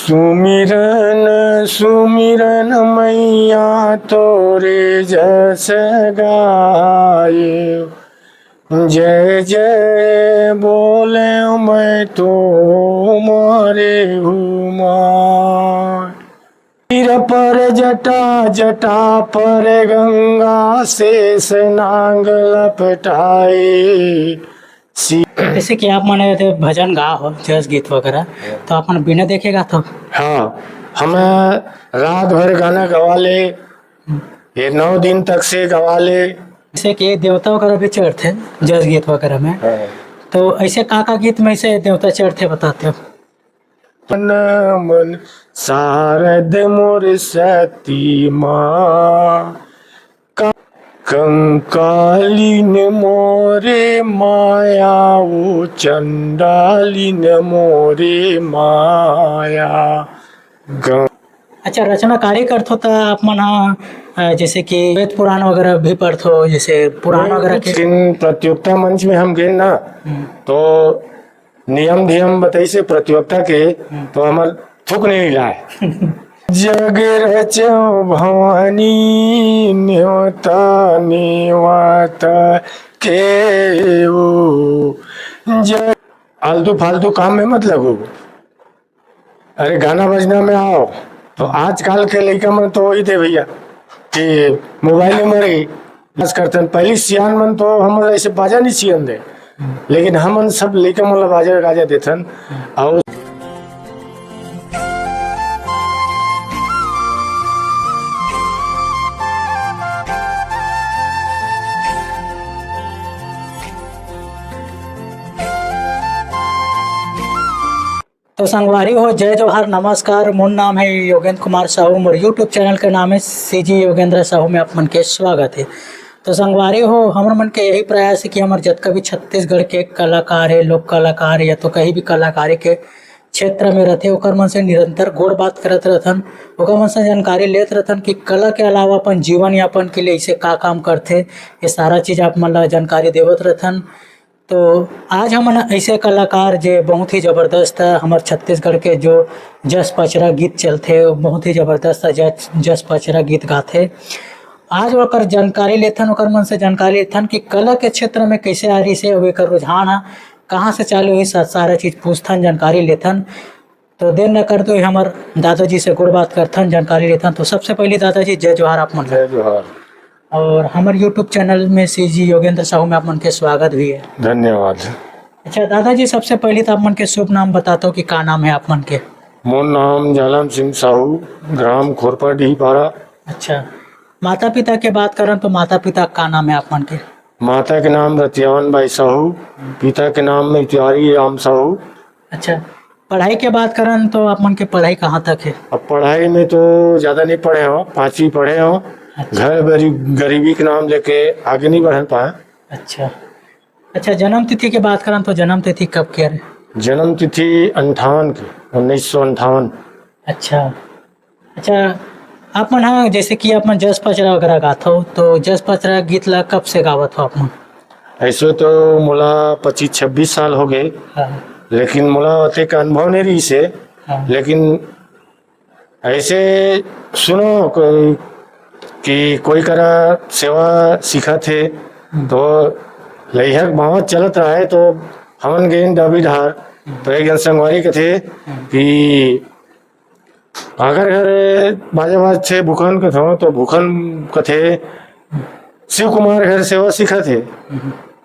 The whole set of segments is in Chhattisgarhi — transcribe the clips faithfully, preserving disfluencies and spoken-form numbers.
सुमिरन सुमिरन मैया तोरे जस गाए, जय जय बोले मैं तो मारे हुमा। सिर पर जटा, जटा पर गंगा, शेष नाग लपटाए। सी- जैसे कि आप माने तो भजन गा हो, जस गीत वगैरह, तो अपन बिना देखे गाथो? हाँ, हम रात भर गाना गवा ले, ये नौ दिन तक से गवा ले। जैसे कि देवता वगैरह भी चढ़ते जस गीत वगैरह में, हाँ। तो ऐसे का का गीत में से देवता चढ़ते बताते हो? मन मन शारद मोर शक्ति माँ, क-, कंकालिन मोरे माया, ओ चंडालिन मोरे माया। गं- अच्छा, रचनाकारी करथो त आप मन ह, अ, जैसे कि वेद पुराण वगैरह भी पढ़थो, जैसे पुराण वगैरह के? जिन प्रतियोगिता मंच में हम गए ना, हम्म। तो नियम धियम बताइसे प्रतियोगिता के, हम्म। तो हमर थुक नहीं लाए। जग रचो भवानी नेवता नेवता के ओ जग, आलतू फालतू काम में मत लगो। अरे गाना बजना में आओ। तो आजकल के लइका मन तो वही थे भैया कि मोबाइल में मरे। बस करतन, पहली सियान मन तो हम ऐसे बाजा नहीं सियन दे, लेकिन हमन सब लइका मन ला बाजा गाजा देथन। और तो संगवारी हो, जय जोहार, नमस्कार। मोर नाम है योगेंद्र कुमार साहू, मोर YouTube चैनल के नाम है सीजी योगेंद्र साहू में आप मन के स्वागत है। तो संगवारी हो, हमर मन के यही प्रयास है कि हमर जतका भी छत्तीसगढ़ के कलाकार है, लोक कलाकार है या तो कहीं भी कलाकारी के क्षेत्र में रहते, ओकर मन से निरंतर गोड़ बात करत रहथन, ओकर मन से जानकारी लेत रहथन कि कला के अलावा अपन जीवन यापन के लिए इसे का काम करथे, ये सारा चीज आप मन ला जानकारी देवत रहथन। तो आज हमन ऐसे कलाकार जे बहुत ही जबरदस्त है, हमर छत्तीसगढ़ के जो जस पचरा गीत चलथे, वो बहुत ही जबरदस्त है, जस, जस पचरा गीत गाथे। आज ओकर जानकारी लेथन, ओकर मन से जानकारी लेथन कि कला के क्षेत्र में कैसे आ रही से, अउ एकर रुझान है, कहाँ से चालू हुई, सा-, सारा चीज पूछथन, जानकारी लेथन। तो देर न करते हुए हमर दादाजी से गोड़ बात करथन, जानकारी लेथन। तो सबसे पहले दादाजी, जय जोहार आप मन ला। जय जोहार। और हमर YouTube चैनल में सीजी योगेंद्र साहू में आप मन के स्वागत भी है। धन्यवाद। अच्छा दादाजी, सबसे पहले तो आप मन के शुभ नाम बताता हूँ कि का नाम है आप मन के? मोर नाम जालम सिंह साहू, ग्राम खोरपा डीहपारा। अच्छा, माता पिता के बात करन तो माता पिता का नाम है आप मन के? माता के नाम रतियावन बाई साहू, पिता के नाम इतिहारी राम साहू। अच्छा, पढ़ाई के बात करन तो आप मन के पढ़ाई कहाँ तक है? अब पढ़ाई में तो ज्यादा नहीं पढ़े हो, पांचवी पढ़े हो। अच्छा। घर गरी-, गरीबी के नाम लेके आगे नहीं बढ़ पाए। अच्छा, अच्छा, जन्म तिथि के बात करन तो जन्म तिथि कब के हरे? जन्म तिथि अंठावन के, उन्नीस सौ अंठावन। अच्छा, अच्छा, आप मन ह जैसे कि आप मन जस पचरा वगैरह गाथव, तो जस पचरा गीत ला कब से गावत हो आप मन? ऐसे तो मोला पच्चीस छब्बीस साल हो गए, हाँ। लेकिन मोला अतेक अनुभव नहीं रही से, हाँ। लेकिन ऐसे सुनो कोई, कि कोई करा सेवा सिखत हे, हम्म। तो लइहक भावत चलत रहे, तो हमन गेन डबी डहार, तो एक जन संगवारी कथे हम्म। कि काकर घर बाजा बाजथे भूखन कथों, तो भूखन कथे, "शिव कुमार घर सेवा सिखत हे,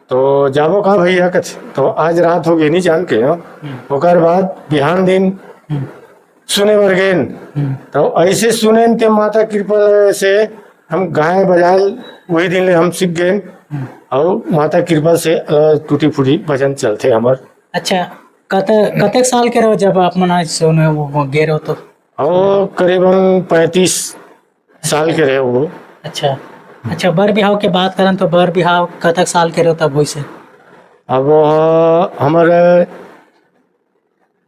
तो जाबो का भैया?" कथे। तो आज रात हो गई, नहीं जान के, हाँ। ओकर बाद बिहान दिन सुने बर गेन। तो ऐसे सुनेन ते माता कृपा से हम गाय बजाए, वही दिन ले हम सीख गेन। और माता कृपा से, अ, टूटी फूटी भजन चलथे हमर। अच्छा, कत-, कतेक साल के रहो जब आप मन आज सोने वो, वो गे रहो तो? वो करीबन पैंतीस साल के रहे वो। अच्छा, अच्छा, बर बिहाव के बात करन तो बर बिहाव कतक साल के रहो तब होइसे? अब वो हमर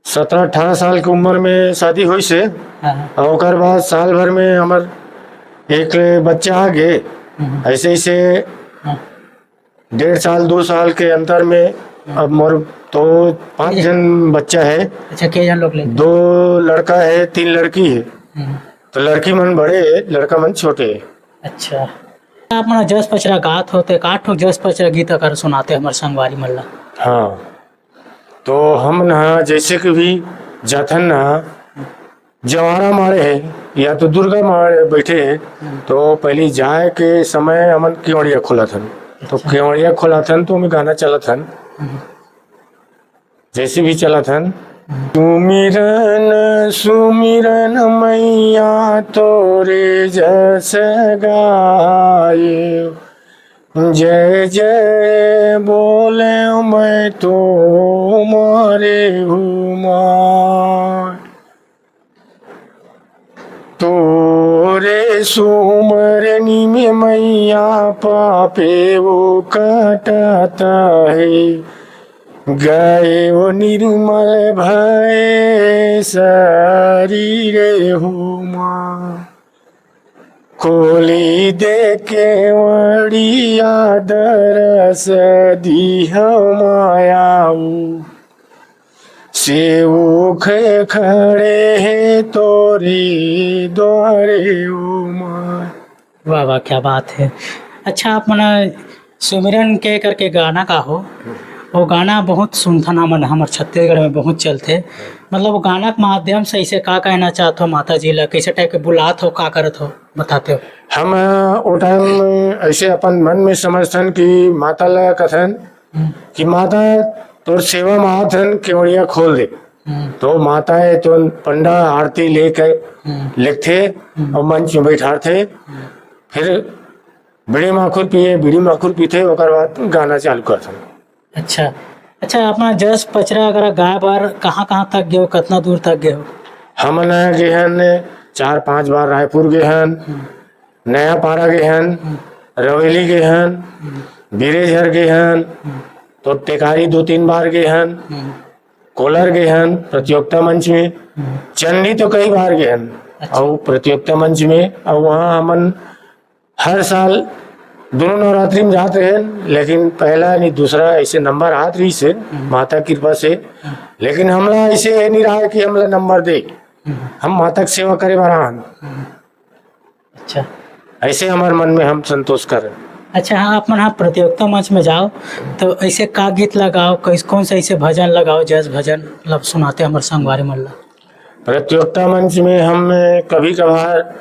सत्रह अठारह साल के उम्र में शादी होइसे। हाँ। और ओकर बाद साल भर में हमर एक बच्चा आ गए। हम्म। ऐसे, ऐसे हाँ। डेढ़ साल, दो साल के अंतर में अब मोर तो पांच झन बच्चा है। अच्छा, के झन लोग ले? दो लड़का है, तीन लड़की है। हम्म। तो लड़की मन बड़े है, लड़का मन छोटे है। अच्छा, आप मन जस पचरा गात हो, त का ठो जस पचरा गीत अगर सुनाते हमर संगवारी मन ला। हाँ, तो हम ना जैसे कि भी जाथन ना, जवारा माड़े है या तो दुर्गा माड़े बैठे है, हम्म। तो पहले जाए के समय हमन केवड़िया खोलत हन। तो अच्छा। केवड़िया खोलत हन तो ओमे गाना चलत हन। हम्म। जैसे भी चलत हन। हम्म। सुमिरन सुमिरन मैया तोरे जस गाए, जय जय बोले मैं तो मारे हुमा। तोरे सुमरनी में मैया पापे वो कटत है, गए वो निर्मल भय शरीर हुमा। खोली दे केवड़िया दरस दिह मायाऊ, सेवक खड़े हे तोरे द्वारे ओ माय। वाह, वाह, क्या बात है। अच्छा, आप मन सुमिरन के करके गाना का हो, वो गाना बहुत सुनथन हमन, हमर छत्तीसगढ़ में बहुत चलथे। मतलब, वो गाना के माध्यम से ऐसे का कहना चाहत हो माता जी ला, कैसे टाइप के बुलात हो, का करत हो, बताते हो? हम, अ, ओ टाइम ऐसे अपन मन में समझथन कि माता ला कथन हम्म। कि माता तोर सेवा में आत हन, केवड़िया खोल दे। हम्म। तो माता है तो पंडा आरती लेके हम्म। लेगथे हम्म। और मंच में बैठारथे। हम्म। फिर बीड़ी माखुर पिए, बीड़ी माखुर पीथे, ओकर बाद गाना चालू करथन। अच्छा, अच्छा, अपना जस पचरा अगर गाय बर कहाँ-कहाँ तक गए हो, कितना दूर तक गए हो? हमन ह गे हन चार पांच बार रायपुर गे हन, हम्म। नया पारा गे हन, हम्म। रवेली गे हन, हम्म। बिरेझर गे हन, हम्म। तो टेकारी दो तीन बार गे हन, हम्म। कोलर गे हन प्रतियोगिता मंच में, हम्म। चंडी तो कई बार गे हन, अच्छा। और प्रतियोगिता मंच में, और वहाँ हमन हर साल दोनों नवरात्रि में जात रहेन, लेकिन पहला नहीं दूसरा ऐसे नंबर आत रहिस हे, हम्म। माता कृपा से। हम्म। लेकिन हमला ऐसे ये नहीं रहा कि हमला नंबर दे, हम्म। हम माता के सेवा करे बर आन। हम्म। अच्छा। ऐसे हमारे मन में हम संतोष करें। अच्छा, हाँ, आप मन हाँ प्रतियोगिता मंच में जाओ, तो ऐसे का गीत लगाओ, कैस-, कौन सा ऐसे भजन लगाओ, जस भजन, मतलब, सुनाते हमारे संगवारी मन ला? प्रतियोगिता मंच में हम कभी कभार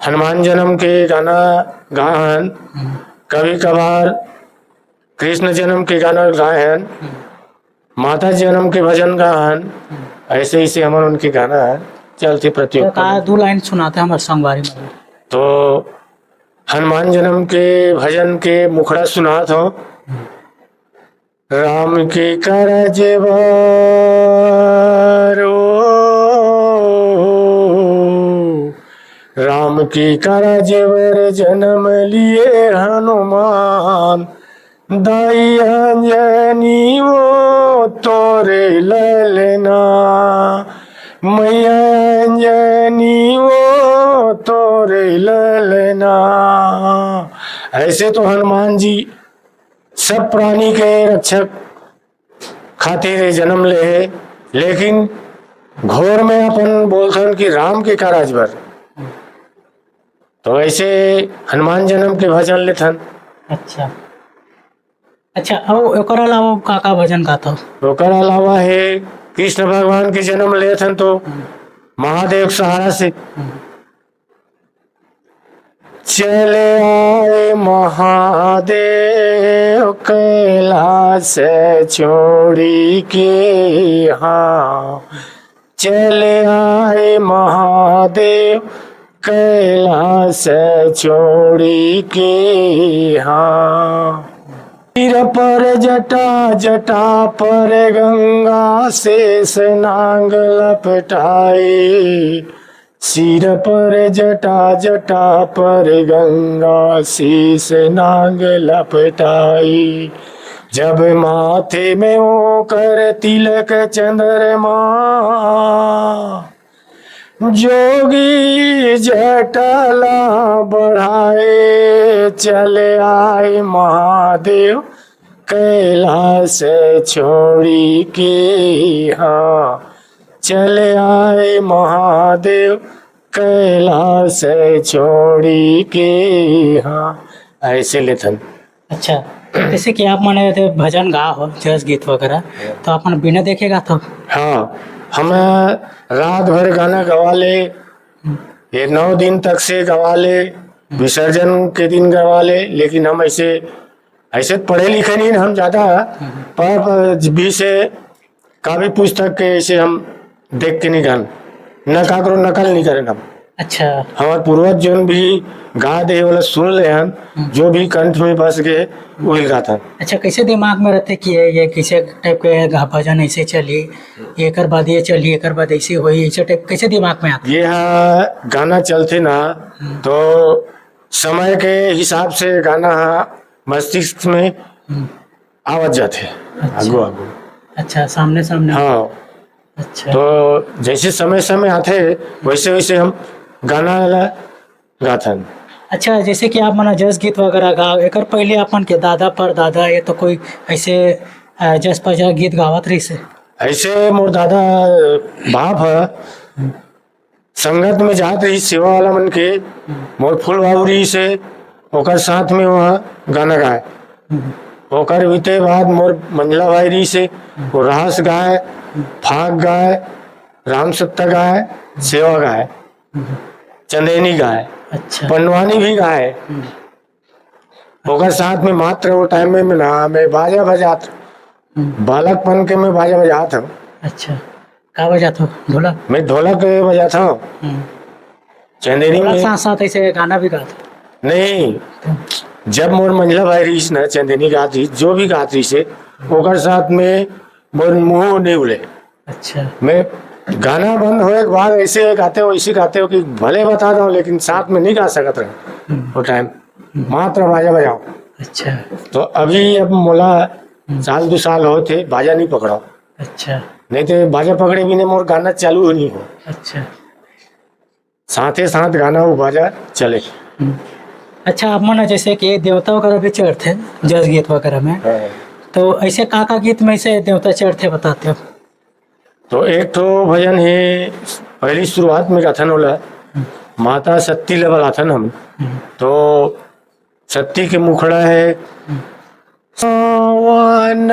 हनुमान जन्म के गाना गाए हन, हम्म। कभी कभार कृष्ण जन्म के गाना गाए हन, हम्म। माता जन्म के भजन गाए हन, हम्म। ऐसे ऐसे हमन उनके गाना है चलते तो प्रतियोगिता का में। दू लाइन सुनाते हमारे संगवारी मन। तो हनुमान जन्म के भजन के मुखड़ा सुनात हो। हम्म। राम के करज बर ओ, राम के करज बर जन्म लिए हनुमान। दाई अंजनी वो तोरे ललना, मैया अंजनी वो तोरे ललना। ऐसे तो हनुमान जी सब प्राणी के रक्षक खातिर ये जन्म ले हे, लेकिन घोर में अपन बोलथन कि राम के कारज बर। तो ऐसे हनुमान जन्म के भजन लेथन। अच्छा, अच्छा, अउ ओकर अलावा का का भजन गाथव? ओकर अलावा हे कृष्ण भगवान के जन्म लेथन तो हम्म। महादेव सहारा से हम्म। चले आए महादेव कैलाश छोड़ी के, हाँ, चले आए महादेव कैलाश छोड़ी के, हाँ। सिर पर जटा, जटा पर गंगा, शेष नाग लपटाए। सिर पर जटा, जटा पर गंगा, शीश नाग लपटाई। जब माथे में ओकर तिलक चंद्रमा, जोगी जटा ला बढ़ाए। चले आए महादेव कैलाश छोड़ी के, हाँ, चले आए महादेव, कैलाश छोड़ी के, हाँ। ऐसे लेथन। अच्छा, जैसे कि आप मने ते भजन गा हो, जस गीत वगैरह, तो आप मन बिना देखे गाथो? हाँ, हम रात भर गाना गवा ले, ये नौ दिन तक से गवा ले, विसर्जन के दिन गवा ले, लेकिन हम ऐसे, ऐसे पढ़े लिखे नहीं हम ज्यादा, पर, पर भी से काव्य पुस्तक के ऐसे हम देख के नहीं गान, न काकरो नकल नहीं करेन हम। अच्छा। हमार पूर्वज जोन भी गा दे वाला सुन ले हन, हम्म। जो भी कंठ में बस गए, वही गाथन। अच्छा, कैसे दिमाग में रहते कि ये, ये कैसे टाइप के गा-, भजन ऐसे चली, एकर बाद ये चली, एकर बाद ऐसे होई, ऐसे टाइप कैसे दिमाग में आता? ये हा गाना चलथे ना, हम्म। तो समय के हिसाब से गाना हा मस्तिष्क में हम्म। आवत जाथे, अच्छा। आगू, आगू। अच्छा, सामने, सामने। हाँ। अच्छा। तो जैसे समय, समय आथे, वैसे, वैसे हम गाना ला गाथन। अच्छा, जैसे कि आप मन जस गीत वगैरह गाओ, एकर पहले अपन के दादा, परदादा, ये तो कोई ऐसे, अ, जस पजा गीत गावत रहिस हे? ऐसे मोर दादा, बाप ह, संगत में जात रहिस सेवा वाला मन के, मोर फूल बाबू रहिस हे, ओकर साथ में वहाँ गाना गाए। ओकर बीते बाद मोर मंझला भाई रहिस हे, वो रास गाए, फाग गाए, राम सत्ता गाए, सेवा गाए, चंदेनी गाए, अच्छा। पंडवानी भी गाए। हम्म। ओकर साथ में मात्र वो टाइम में ना मैं बाजा बजात, हम्म। बालकपन के मैं बाजा बजात हूँ। अच्छा, का बजात हो? ढोलक? मैं ढोलक बजात हूँ। हम्म। चंदेनी ढोलक में साथ साथ ऐसे गाना भी गात हो? नहीं, जब मोर मंझला भाई रहिस ना, चंदेनी गात रहिस, जो भी गात रहिस हे, ओकर साथ में मोर मुंह नहीं उले। अच्छा। मैं गाना बंद होए के बाद ऐसे गाते हो, ऐसे गाते हो कि भले बता दो, लेकिन साथ में नहीं गा सकत रहे हम्म। वो टाइम। हम्म। मात्र बाजा बजाओ। अच्छा। तो अभी अब मोला हम्म। साल दो साल होत हे, बाजा नहीं पकड़ो। अच्छा। नहीं तो बाजा पकड़े बिना मोर गाना चालू ही नहीं हो। अच्छा। साथे साथ गाना वो बाजा चले। हम्म। अच्छा, आप मन जैसे कि देवता वगैरह भी चढ़थे, जस गीत वगैरह में, हाँ। तो ऐसे का का गीत में से देवता चढ़थे बताते हो? तो एक ठो भजन हे, पहली शुरुआत में गाथन ओला, हम्म। माता सत्ती ले बलाथन हम। हम्म। तो सत्ती के मुखड़ा हे, हम्म। सावन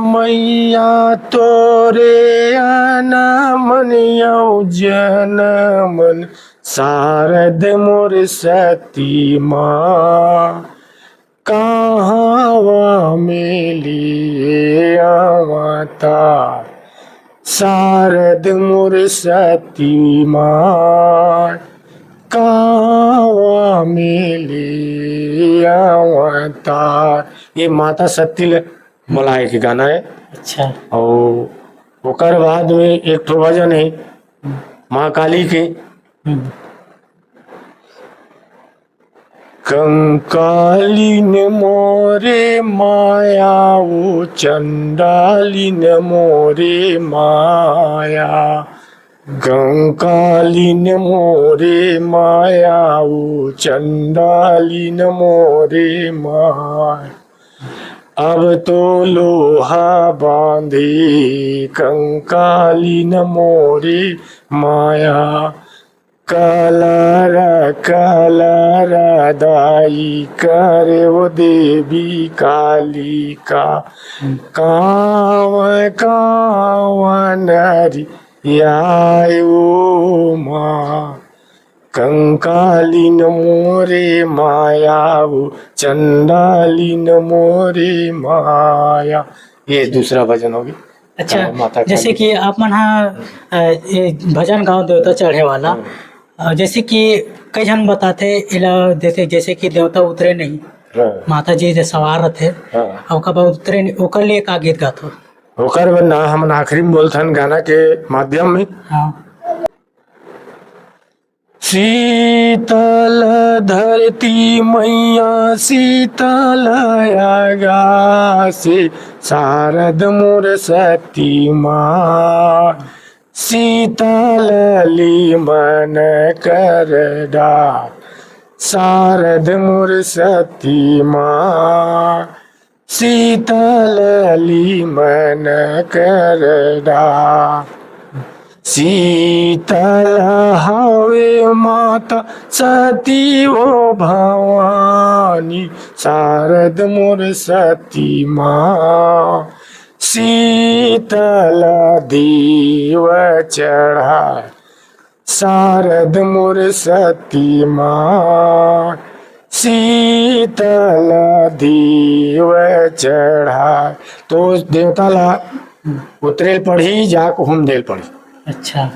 मैया तोरे अनमन अउ जनमन, शारद मोर सती माँ, कहावा मिली अवतार, शारद मोर सती माँ, कहावा मिली अवतार। ये माता सती ले बोलाए के गाना हे। अच्छा। अउ ओकर बाद में एक ठो भजन हे माँ काली के। हम्म। कंकालिन मोरे माया, ओ चंडालिन मोरे माया। कंकालिन मोरे माया, ओ चंडालिन मोरे माया। अब तो लोहा बांधे कंकालिन मोरे माया। कलर कलर दाई करे वो देवी कालिका। काव काव नरी आयो माँ। कंकालिन मोरे माया, ओ चंडालिन मोरे माया। ये दूसरा भजन होगे। अच्छा, हाँ, माता जैसे काली। कि आप मन हा, अ, ये भजन गाँव देवता चढ़े वाला, हाँ। अ, जैसे कि कई झन बताथे, एला देथे, जैसे कि देवता उतरे नहीं, हाँ। माता जी जे सवार रथे, हाँ। अउ ओकर बाद उतरे नहीं, ओकर लिए का गीत गाथो? ओकर बर ना हमन आखिरी में बोलथन गाना के माध्यम में। हाँ। शीतल धरती मैया शीतल आगासे, शारद मोर सती माँ। शीतल ली मन कर डार, शारद मोर सती माँ। शीतल लीमन कर डार। शीतल हवे माता सती वो भवानी, शारद मोर सती माँ। शीतल दीव चढ़ा, शारद मोर सती माँ। शीतल दीव चढ़ा। तो देवता ला उतरेल पड़ही, जाके होम देल पड़ही। अच्छा,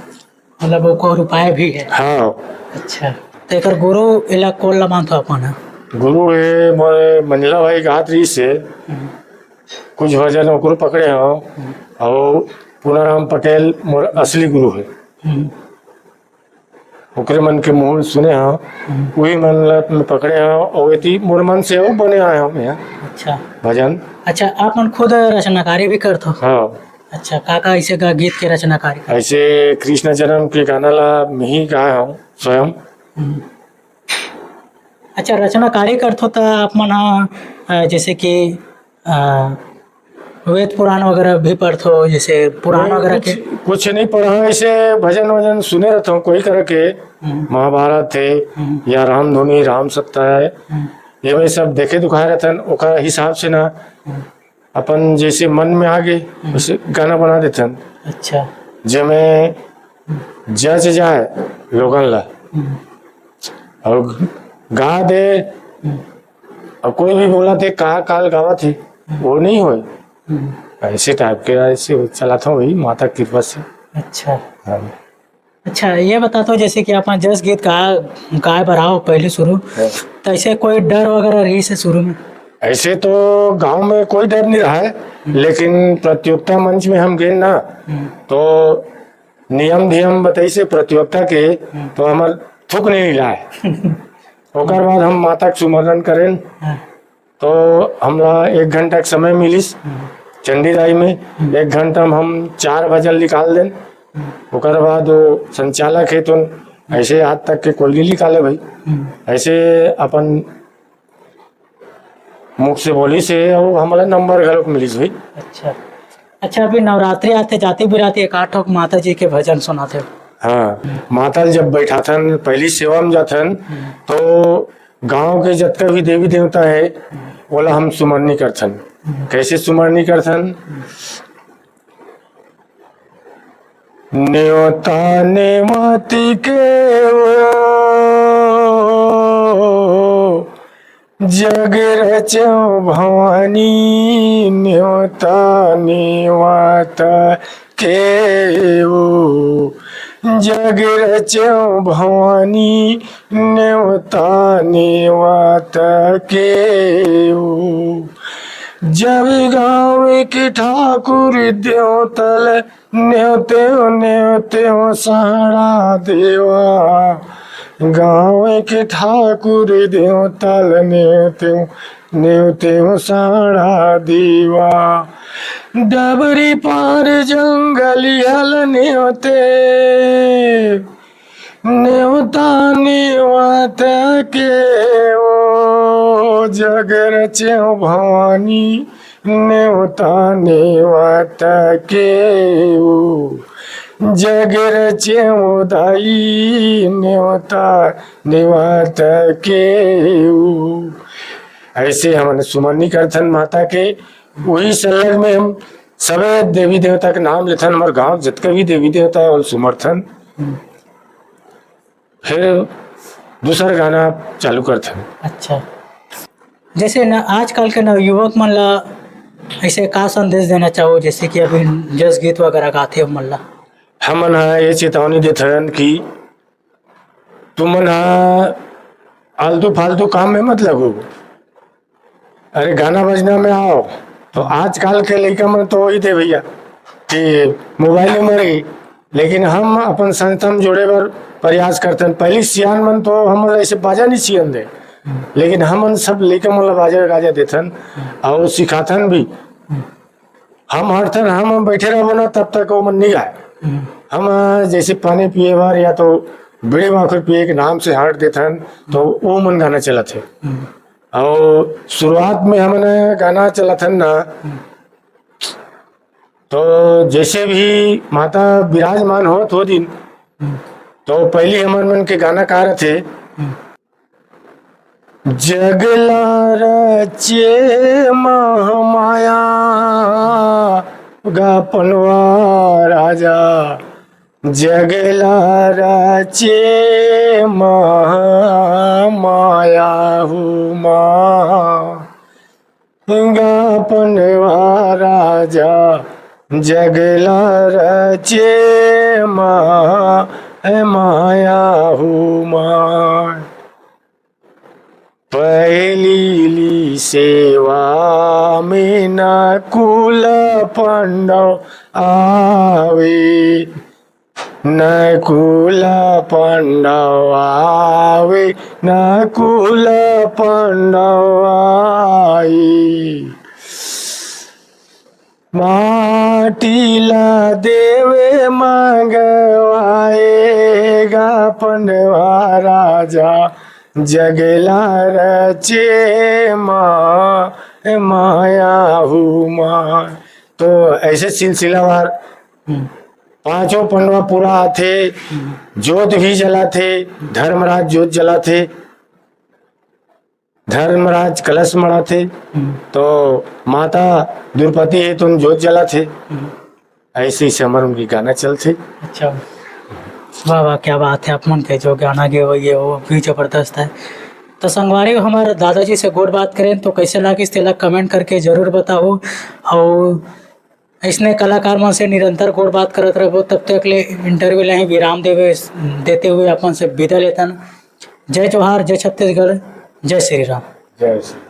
मतलब ओकर उपाय भी है। हाँ। अच्छा, तो एकर गुरु एला कोन ला मानथो अपन ह? गुरु हे मोर मंझला भाई गात रहिस हे, हम्म। कुछ भजन ओकरो पकड़े हव, हम्म। अउ पुनाराम पटेल मोर असली गुरु हे। हम्म। ओकरे मन के मुँह सुने हव, हम्म। उही मन ला मैं पकड़े हव, अउ एती मोर मन से अउ बने आए हव मैं। अच्छा। भजन। अच्छा, आप मन खुद रचनाकारी भी करथो? हाँ। अच्छा, का का ऐसे गा-, गीत के रचनाकारी करथो? ऐसे कृष्ण जन्म के गाना ला मैं ही गाए हव स्वयं। हम्म। अच्छा, रचनाकारी करथो त आप मन ह, अ, जैसे कि, अ, वेद पुराण वगैरह भी पढ़थो, जैसे पुराण नहीं, वगैरह कुछ, के? कुछ नहीं पढ़ा, ऐसे भजन वजन सुने रहता हूँ कोई करे के, हम्म। महाभारत है हम्म। या रामधुनी, राम सप्ताह है, हम्म। ये मैं सब देखे दुखाए रहथन, ओकर हिसाब से ना हम्म। अपन जैसे मन में आ गए, हम्म। वैसे गाना बना देथन। अच्छा। जेमे जच जाए लोगन ला। हम्म। अउ गा दे, हम्म। अउ कोई भी बोला थे, "का काल गावत हे?" हम्म। वो नहीं होए। हम्म। ऐसे टाइप के, ऐसे चलात हूँ वही माता कृपा से। अच्छा। हाँ। अच्छा, ये बता तो, जैसे कि अपन जस गीत गा-, गाए बर आओ पहले शुरू, हाँ। तो ऐसे कोई डर वगैरह रहिस हे शुरू में? ऐसे तो गांव में कोई डर नहीं रहा है, हम्म। लेकिन प्रतियोगिता मंच में हम गए ना, हम्म। तो नियम धियम बताइस हे प्रतियोगिता के, हम्म। तो हमर थूक नहीं हिलाए। ओकर बाद हम माता के सुमरन करेन, हाँ। तो हमला एक घंटा के समय मिलिस हम्म। चंडीदाई में। हम्म। एक घंटा में हम चार भजन निकाल देन। हम्म। ओकर बाद वो संचालक हे तो ऐसे आज तक के कोई नहीं निकाले भाई। हम्म। ऐसे अपन मुख से बोलिस हे अउ हमला नंबर घलोक मिलिस भाई। अच्छा। अच्छा, अभी नवरात्रि आथे, जाते बिराते एक आध ठोक माता जी के भजन सुनाते हो। हाँ, माता ल जब बैठाथन, पहली सेवा में जाथन, हम्म। तो गांव के जतका भी देवी देवता है, हम्म। ओला हम सुमरनी करथन। हम्म। कैसे सुमरनी करथन? हम्म। नेवता नेवती के वो जग रचो भवानी, नेवता नेवता के वो जग रचो भवानी, नेवता नेवता के वो। जब गाँव के ठाकुर देवतल नेवतेव नेवतेव साड़ा देवा, गाँव के ठाकुर देवतल नेवतेव नेवतेव साड़ा देवा। डबरी पार जंगलियल नेवते, नेवता नेवत के ओ जग रचेव भवानी, नेवता नेवत के ओ जग रचेव दाई, नेवता नेवत के ओ। ऐसे हमन सुमरनी करथन माता के, वही संलग में हम सबे देवी देवता के नाम लेथन, हमर गांव जतका भी देवी देवता है, ओला सुमरथन। फिर दूसर गाना चालू करथन। अच्छा, जैसे न आजकल के नवयुवक मन ला ऐसे का संदेश देना चाहो, जैसे कि अभी जस गीत वगैरह गाथे मन ला? हमन ह ये चेतावनी देथन कि तुमन ह आलतू फालतू काम में मत लगो, अरे गाना बजना में आओ। तो आजकल के लइका मन तो वही थे भैया कि मोबाइल में मर गई, लेकिन हम अपन संस्था में जोड़े बर प्रयास करथन। पहली सियान मन तो हम ऐसे बाजा नहीं सियन दे, लेकिन हमन सब लइका मन ला बाजा गाजा देथन और सिखाथन भी। हम हटथन, हम, हम बैठे रहबो ना, तब तक वो मन नहीं गाए। हम जैसे पानी पिए बर या तो बीड़ी माखुर पिए के नाम से हट देथन, तो वो मन गाना चलत हे। अउ शुरुआत में हमन गाना चलाथन ना, तो जैसे भी माता विराजमान होत हो दिन, तो पहली हमर मन के गाना का रथे, जगला रचे महामाया गा पनवा राजा, जगला रचे महामाया हुमा गा पनवा राजा, जगला रचे महामाया हुमा। पहली ली सेवा में नकुल पंडव आवे, नकुल पंडव आवे, नकुल पंडव आई। माटी ला देवे मंगवाए गा पंडवा राजा, जगला रचे मा माया हुमा। तो ऐसे सिलसिलावार हम्म। पांचों पंडवा पूरा आथे, हम्म। जोत भी जलाथे, धर्मराज जोत जलाथे, धर्मराज कलश मढ़ाथे, हम्म। तो माता द्रौपदी हे तो जोत जलाथे। हम्म। ऐसे ही समर उनकी गाना चलथे। अच्छा, वाह वाह, क्या बात है। आप मन के जो गाना गे हुए वो भी जबरदस्त है। तो संगवारी, हमारे दादाजी से गोठ बात करें तो कैसे लागिस, तेला कमेंट करके जरूर बताओ। और इसने कलाकार मन से निरंतर गोठ बात करत रहबो। तब तक ले इंटरव्यू ले ही विराम देवे, देते हुए अपन से विदा लेतन। जय जोहार, जय छत्तीसगढ़, जय श्री राम। जय श्री